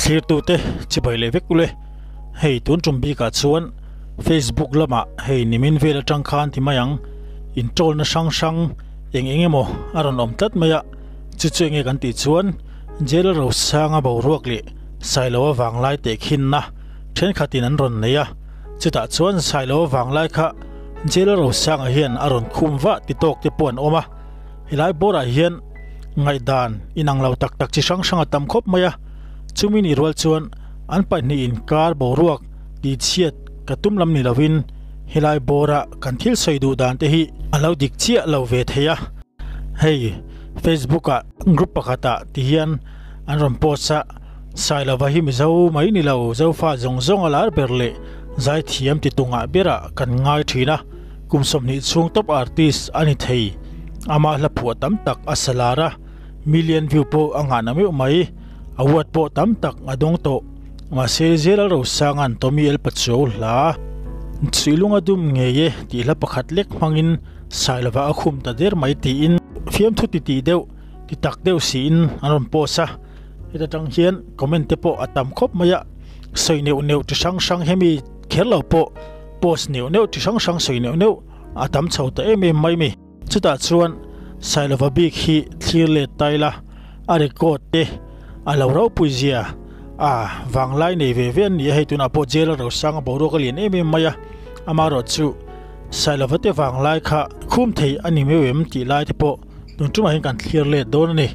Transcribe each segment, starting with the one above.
Thlirtute chibai leh vek ule. Hei tun tum bikah chuan Facebook lamah hei nimin vel atang khan ti mai ang intawlna hrang hrang eng eng emaw a rawn awm tlat mai a, chu chu enge kan tih chuan Jail Rosanga boruak leh Sailoa vanglai tehkhinna thenkhatin an rawn nei a, chutah chuan Sailoa vanglai kha Jail Rosanga hian a rawn khum vah ti tawk te pawh an awm a, helai bawrah hian ngaihdan inang lo tak tak chi hrang hrang a tam khawp mai a, chumi nih rual chuan an pahnih inkar boruak tihchhiat ka tum lam ni lovin helai bawra kan thil sawi duh dan te hi a lo dik chiah lo ve thei a. Hei Facebook ah group pakhat ah ti hian an rawn post a, Sailova hi Mizo mai ni lo Zofa zawng zawng a lar ber leh zaithiam ti tungah berah kan ngai thin a, kum 20 chhung top artist a ni thei. Ama hla phuah tam tak a sa lar a, million view pawh a nghahna meuh mai, award pawh tam tak a dawng tawh. Mahse Zelal Rosanga'n Tommy El Pachuau hla Chhuilunga dum ngei e tih hla pakhat lek hmangin Sailova a khum ta der mai tiin fiamthu ti tih deuh ti tak deuh siin an rawn post a, heta tang hian comment te pawh a tam khawp mai a, sawi neuh neuh chi hrang hrang hemi kher lo pawh post neuh neuh chi hrang hrang sawi neuh neuh a tam chho ta em em mai mi. Chutah chuan Sailova bik hi thlir let ta ila a record te a lo ropui zia a vanglai nei ve ve an ni a, hei tunah pawh jail a rosang a boruak a lian em em mai a, amaherawhchu Sailova te vanglai kha khum thei a ni meuh em tih lai te pawh tun tumah hian kan thlir let dawn a ni.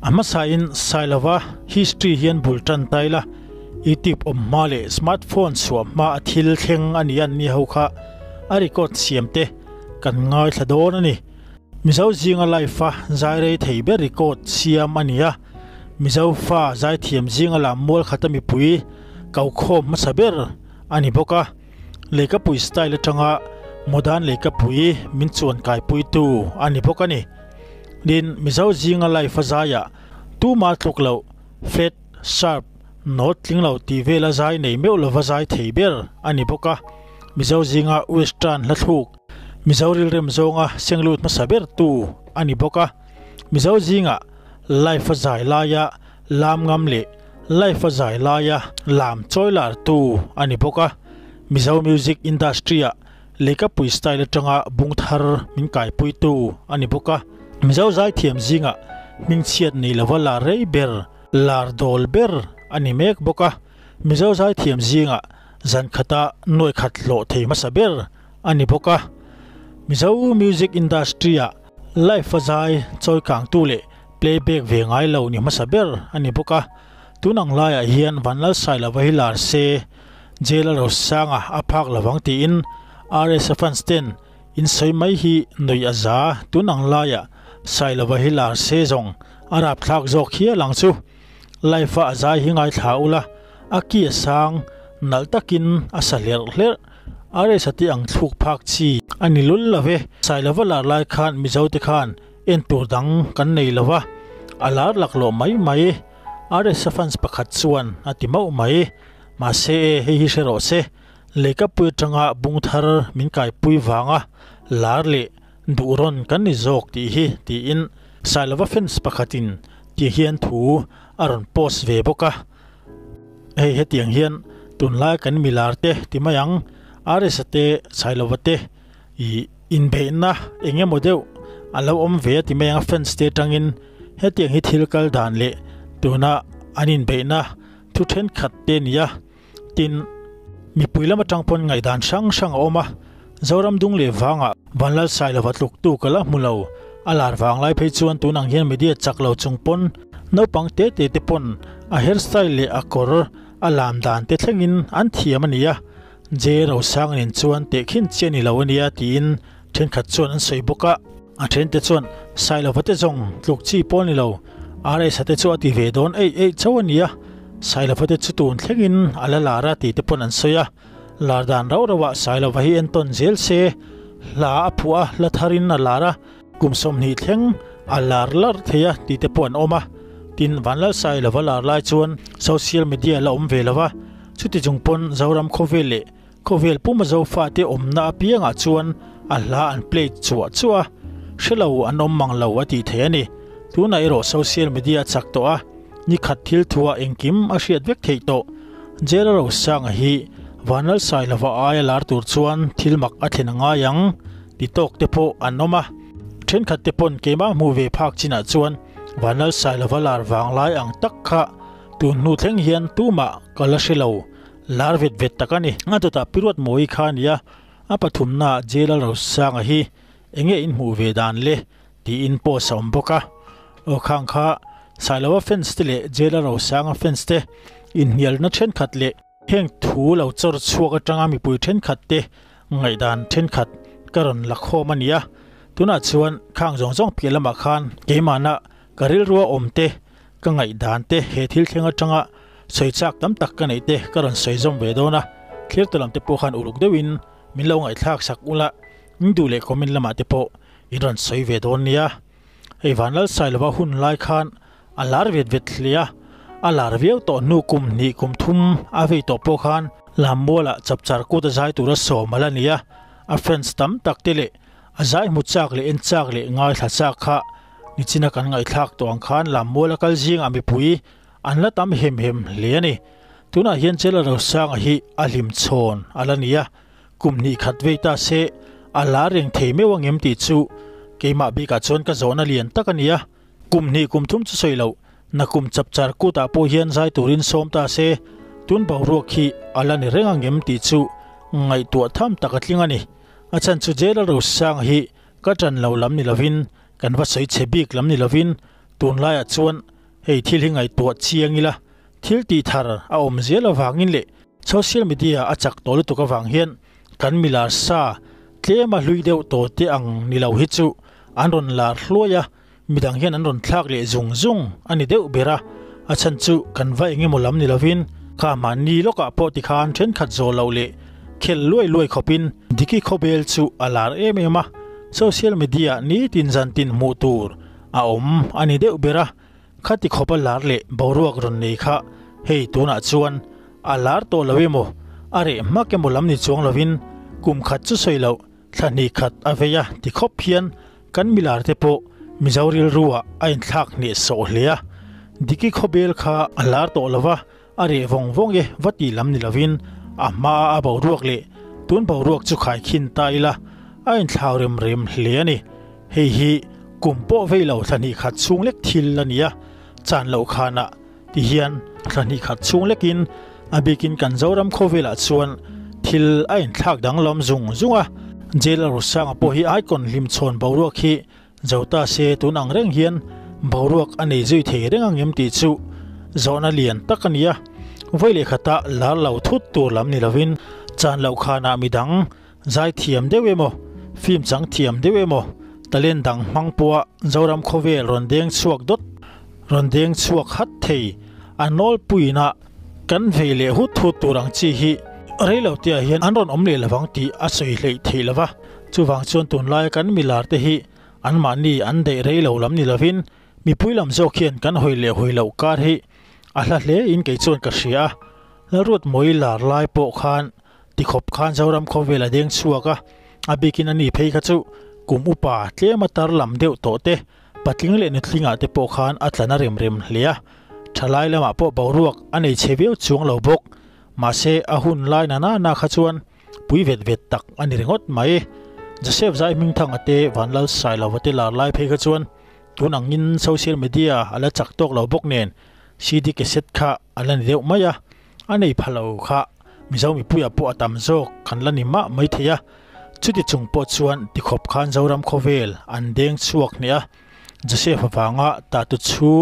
A hmasain Sailova history hian bul tan ta ila, YouTube awm hma leh smartphone chhuah hma a thil thleng a ni an ni ho kha a record siam te kan ngaithla dawn a ni. Mizo zinga live a zai rei thei ber record siam a ni a, Mizo fa zaithiam zinga lam mual khata mipui ko khawm hmasa ber a ni bawk a. Leikapui style atanga modern leikapui min chuan kaipuitu a ni bawk a ni. Tin, Mizo zinga life a zaiah tuma tluk loh, flat, sharp, note tling lo tih vela zai nei meuh lova zai thei ber a ni bawk a. Mizo zinga western hla thluk, Mizo rilrem zawnga senglut hmasa ber tu a ni bawk a. Mizo zinga life a zai laia lam ngam leh life a zai laia lam chawi lar tu a ni bawk a. Mizo music industry ah Leikapui style atanga bung thar min kaipuitu a ni bawk a. Mizo zaithiam zingah hmingchhiat nei lova lar rei ber, lar dawl ber a ni mek bawk a. Mizo zaithiam zingah zan khata nuai khat hlawh thei hmasa ber a ni bawk a. Mizo music industry-ah live a zai chawi kangtu leh playback ve ngai lo ni hmasa ber a ni bawk a. Tun ang laiah hian Vanlalsailova hi lar se, Jail a lo sang a, a phak lovang tiin RSA fans ten in sawi mai hi nuih a za, tun ang laiah Sailova hi lar se zawng a rapthlak zawk hial ang chu. Live a a zai hi ngaithla ula, a ki a sang, nalh takin a sa hlerh hlerh. RSA te ang thluk phak chi a ni lul lo ve. Sailova lar lai khan Mizo te khan en tur dang kan nei lo va, a lar laklawh mai mai. RSA fans pakhat chuan a ti mauh mai. Mahse e, hei hi hre rawh se, Leikapui atanga bung thar min kaipui vanga lar leh duh rawn kan ni zawk tih hi tiin Sailova fans pakhatin ti hian thu a rawn post ve bawk a. Hei hetiang hian tunlai kan mi lar te ti mai ang, RS-a te, Sailova te ih inbeihna eng emaw deuh a lo awm ve a ti mai ang a fans te atangin hetiang hi thil kal dan leh tuna an inbeihna Thu thenkhat te nia, tin, mipui lam atang pawn ngaihdan hrang hrang a awm a, Zoram dung leh vangah Vanlal Sailova tluktu ka la hmu lo, a lar vang lai phei chuan tun ang hian media chak lo chung pawn naupang te te te pawn a hairstyle leh a kawr a lam dan te thlengin an thiam a nia, J Rosang nen chuan tehkhin chi a ni lo a nia tiin thenkhat chuan an sawi bawk a. A thente chuan Sailova te zawng tluk chi pawh a ni lo, RS-a te chu a ti ve dawn eih eih chauh a nia, Sailova te chu tun thlengin a la lar a tih te pawn an sawi a, lar dan rauh rauhah Sailova hi entawn zel se, hla a phuah a, hla tharin a lar a, kum 20 thleng a lar larh thei a tih te pawh an awm a, tin Vanlal Sailova lar lai chuan social media la awm ve lo va, chuti chung pawn Zoram khawvel leh Khawvel puma Zofate awmna apiangah chuan a hla an play chuah chuah a, hrelo an awm mang lo a tih theih a ni. Tunah erawh social media a chak tawh a, Ni khat thil thua engkim a hriat vek theih tawh. Jail a Rosanga hi Vanlalsailova aia lar tur chuan thil mak a thlen a ngai ang ti tawk te pawh an awm a. Thenkhat te pawn keimah hmuh ve phak chinah chuan Vanlalsailova lar vang lai ang tak kha tun hnu thleng hian tumah ka la hre lo. Lar vet vet tak a ni. A dawtah Pi Ruatmawii kha a nia, a pathumnaah Jail a Rosanga hi enge inhmuh ve dan le? Tiin post a awm bawk a, aw khang kha Sailoa fans te leh Jail-a Rosanga fans te inhnialna thenkhat leh heng thu lo chawr chhuak atanga mipui thenkhat te ngaihdan thenkhat ka rawn la khawm a ni a, tunah chuan khang zawng zawng piah lamah khan keimahna ka rilrua awm te ka ngaihdan te he thil thleng atanga sawi chak tam tak ka neih te ka rawn sawi zawm ve dawn a, thlir ta lam te pawh khan uluk deuhin min lo ngaihthlak sak ula, in duh leh comment lamah te pawh In rawn sawi ve dawn nia. Hei Vanlalsailova hun lai khan a lar vet vet hle a, a lar viau tawh hnu kum hnih kum thum a vei tawh pawh khan Lammualah chapchar kut a zai tura sawm a la ni a, a fans tam tak te leh a zai hmu chak leh en chak leh ngaithla chak kha nichina kan ngaihthlak tawh ang khan Lammuala kal zingah mipui an la tam hem hem hle a ni. Tunah hian Chela Rosanga hi a hlimchhawn a la ni a. Kum hnih khat vei ta se a la reng thei meuh ang em tih chu keimah bikah chuan ka zawhna lian tak a ni a. Kum hnih kum thum chu sawi loh, na kum chapchar kutah pawh hian zai turin sawm ta se tun boruak hi a la ni reng ang em tih chu ngaihtuah tham tak a tling a ni. A chhan chu Jail a Rosanga hi ka ṭan lo lam ni lovin kan va sawi chhe bik lam ni lovin tunlaiah chuan hei thil hi ngaihtuah chiang ila Thil tih thar a awm zel avangin leh social media a chak tawh lutuk avang hian kan milar sa tlem a hlui deuh tawh te ang ni lo hi chu an rawn lar hluai a, midang hian an rawn thlak leh zung zung a ni deuh ber a, a chhan chu kan va eng emaw lam ni lovin kha mahni lawkah pawh tikhan thenkhat zawh loh leh khel luai luai khawpin Diki khawbel chu a lar em em a, social media nitin zantin hmuh tur a awm a ni deuh ber a. Khati khawpa lar leh boruak rawn nei kha hei tunah chuan a lar tawh lo emaw, a reh hmak emaw lam ni chuang lovin kum khat chu sawi loh thla hnih khat a vei a ti khawp hian kan milar te pawh Mizo rilruah a inthlak hneh sawh hle a. Diki khawbel kha a lar tawh lo va, a reh vawng vawng e va tih lam ni lovin a hmaa a boruak leh tun boruak chu khaikhin ta ila a inthlau rem rem hle a ni. Hei hi kum pawh vei lo thla hnih khat chhung lek thil a ni a, chan loh khanah ti hian thla hnih khat chhung lekin a bikin kan Zoram khawvelah chuan thil a inthlak danglam zung zung a. Jail a Rosanga pawh hi icon hlimchhawn boruak hi zo ta se tun ang reng hian boruak a nei zui thei reng ang em tih chu zawhna lian tak a ni a. Vawi leh khata lar lo thut tur lam ni lovin chan loh khanah midang Zai thiam deuh emaw, film chang thiam deuh emaw, talent dang hmang pawha Zoram khawvel rawn deng chhuak dawt, rawn deng chhuak hat thei, a nawlpuiin a kan vei leh hut hut tur ang chi hi rei lo te ah hian an rawn awm leh lovang tih a sawi hleih theih lova. Chuvang chuan tunlaia kan milar te hi anmahni an daih rei lo lam ni lovin mipui lam zawk hian kan hawi leh hawi loh kar hi a hla hle in kei chuan ka hria a. Lalruatmawi lar lai pawh khan Tikhawp khan Zoram khawvel a deng chhuak a, a bikin a ni phei kha chu kum upa tlem a tar lam deuh tawh te, patling leh nutlingah te pawh khan a tla na rem rem hle a, thalai lamah pawh boruak a nei chhe viau chuang lo bawk. Mahse a hun lai na na na kha chuan pui vet vet tak a ni ringawt mai. Joseph Zai Hmingthanga te Vanlal Sailova te lar lai phei kha chuan tun angin social media a la chak tawk lo bawk nen CD cassette kha a la ni deuh mai a, a nei pha lo kha Mizo mipuiah pawh a tam zawk kan la ni mah mai thei a, chuti chung pawh chuan tikhawp khan Zoram khawvel an deng chhuak hneh a, Joseph avanga tatu chhu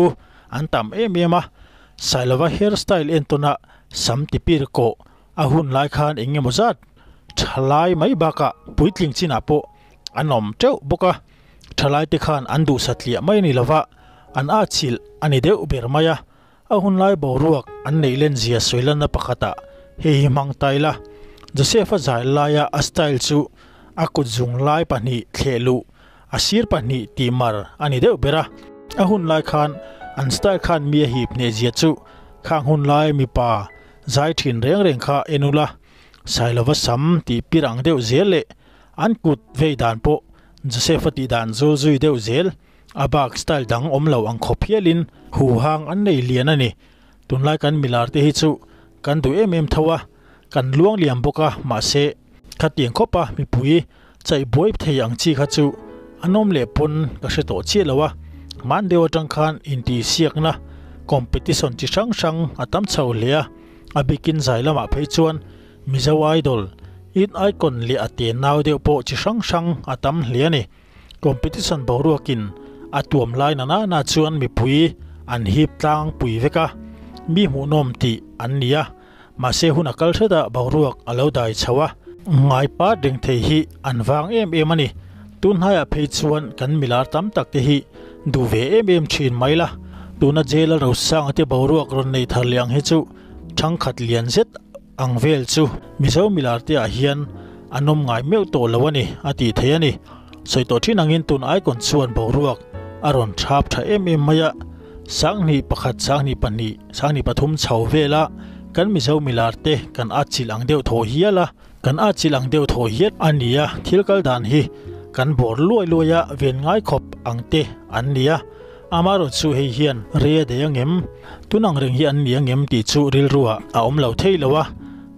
an tam em em a, Sailova hair style entawn a sam tipir kawh a hun lai khan eng emaw zat thalai mai bakah puitling chinah pawh an awm teuh bawk a, thalai te khan an duhsatliah mai a ni lova, an atchilh a ni deuh ber mai a. A hunlai boruak an neih len zia sawi lanna pakhatah hei hi hmang ta ila, Joseph-a zai laia a style chu a kut zung lai pahnih thleh luh, a sir pahnih tih mar a ni deuh ber a. A hunlai khan an style khan mi a hip hneh zia chu khang hunlai mipa zai thin reng reng kha en ula, Sailova sam tih pir ang deuh zel leh an kut vei dan pawh Joseph-a tih dan zul zui deuh zel. A bak style dang awm lo ang khawp hialin huhang an nei lian a ni. Tunlai kan milar te hi chu kan duh em em tho a, kan luang liam bawk a, mahse khatiang khawpa mipui chaih buai thei ang chi kha chu an awm leh pawn ka hre tawh chiah lo a. Hman deuh atang khan intihsiakna competition chi hrang hrang a tam chho hle a, a bikin zai lamah phei chuan Mizo Idol, Youth Icon leh a te nau deuh pawh chi hrang hrang a tam hle a ni. Competition boruakin a tuam lai na nana chuan mipui an hip tlangpui vek a, mi hmuhnawm tih an ni a, mahse hun a kal hretah boruak a lo dai chho a, ngai pat reng thei hi an vang em em a ni. Tun hnaiah phei chuan kan milar tam tak te hi duh ve em em thin mai la, tuna jail a Rosanga te boruak rawn nei thar leh ang hi chu thangkhat lian zet ang vel chu Mizo milar te ah hian an awm ngai meuh tawh lo a ni a tih theih a ni. Sawi tawh thin angin tun icon chuan boruak a rawn thap tha em em mai a, sanghnih pakhat, sanghnih pahnih, sanghnih pathum chho vela kan Mizo milar te kan atchilh ang deuh thaw hial a, kan atchilh ang deuh thaw hial a ni a, thil kal dan hi kan bawr luai luai a, ven ngai khawp ang te an ni a. Amaherawh chu hei hian rei a daih angem? Tun ang reng hi an ni angem tih chu rilruah a awm lo thei lo a,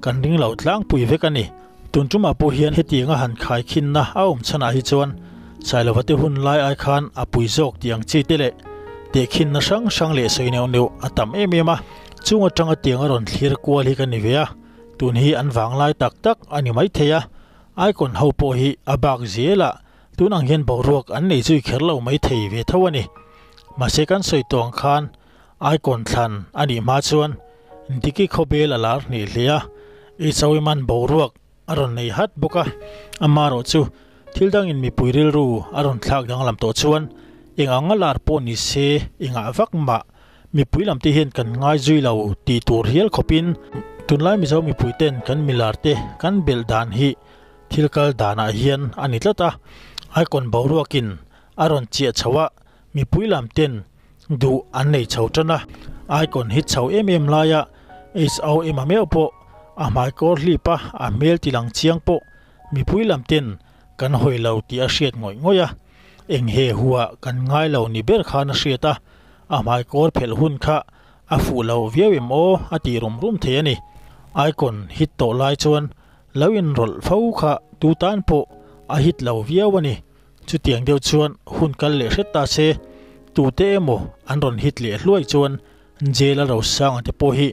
kan ring lo tlangpui vek a ni. Tun tumah pawh hian hetianga han khaikhinna a awm chhanah hi chuan Sailova te hun lai ai khan a pui zawk tih ang chi te leh tehkhinna hrang hrang leh sawi neuh neuh a tam em em a, chung atanga tiang a rawn thlir kual hi ka ni ve a, tun hi an vanglai tak tak a ni maithei a, icon ho pawh hi a bak zelah Tun ang hian boruak an nei zui kher lo mai thei ve tho a ni. Mahse kan sawi tawh ang khan icon thlan a nih hma chuan Diki khawbel a lar hnih hle a, Ichawiman boruak a rawn nei hat bawk a. Amaherawh chu thil dangin mipui rilru a rawn thlak danglam tawh chuan eng anga lar pawh ni se engah vak mah mipui lam te hian kan ngai zui lo tih tur hial khawpin tunlai Mizo mipui ten kan milar te kan belh dan hi Thil kal danah hian a ni tlat a, icon boruakin a rawn chiah chho a, mipui lam ten duh an nei chho tan a, icon hit chho em em laia HOM a meuh pawh a hmai kawr hlip a, a hmel ti lang chiang pawh mipui lam ten kan hawi lo tih a hriat ngawih ngawih a, eng he hua kan ngai lo ni ber khan a hriat a, a hmai kawr phelh hun kha a fuh lo viau em aw a tih rum rum thei a ni. Icon hit tawh lai chuan Lo inrawlh fo kha tu tan pawh a hit lo viau a ni. Chutiang deuh chuan hun kal leh hret ta se, tute emaw an rawn hit leh hluai chuan jail a rosanga te pawh hi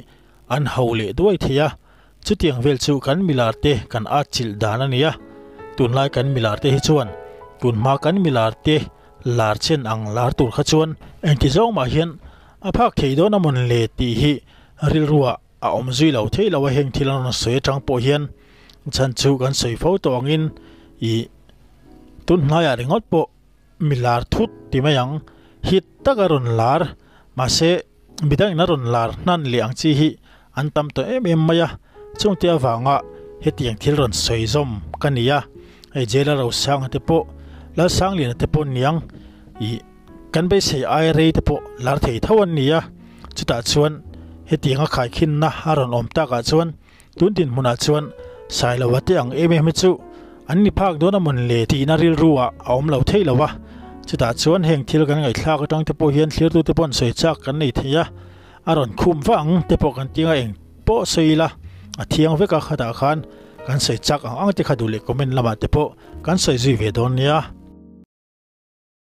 an ho leh duai thei a. Chutiang vel chu kan milar te kan atchilh dan a ni a. Tunlai kan milar te hi chuan tunhma kan milar te lar chen ang lar tur kha chuan engti zawng mah hian a phak thei dawn a mawn le tih hi rilruah A awm zui lo thei lo a, heng thil an rawn sawi atang pawh hian chhan chu kan sawi fo tawh angin ih tun hnaiah ringawt pawh mi lar thut ti mai ang, hit tak a rawn lar mahse midang in a rawn lar hnan leh ang chi hi an tam tawh em em mai a, chungte avanga hetiang thil rawn sawi zawm ka ni a, hei Jela Rosanga te pawh Lalsangliana te pawh niang ih. Kan beisei ai rei te pawh lar thei tho an ni a, chutah chuan hetianga khaikhinna a rawn awm takah chuan tun dinhmunah chuan Sailova te ang em em hi chu an ni phak dawn a mawn le tihna rilru ah a awm lo thei lo a, chutah chuan heng thil kan ngaihthlak atang te pawh hian thlirtute pawh an sawi chak kan nei thei a, a rawn khum vah ang te pawh kan tinga eng pawh sawi ila a thiang vek a khatah khan kan sawi chak ang ang te kha duh leh comment lamah te pawh kan sawi zui ve dawn nia.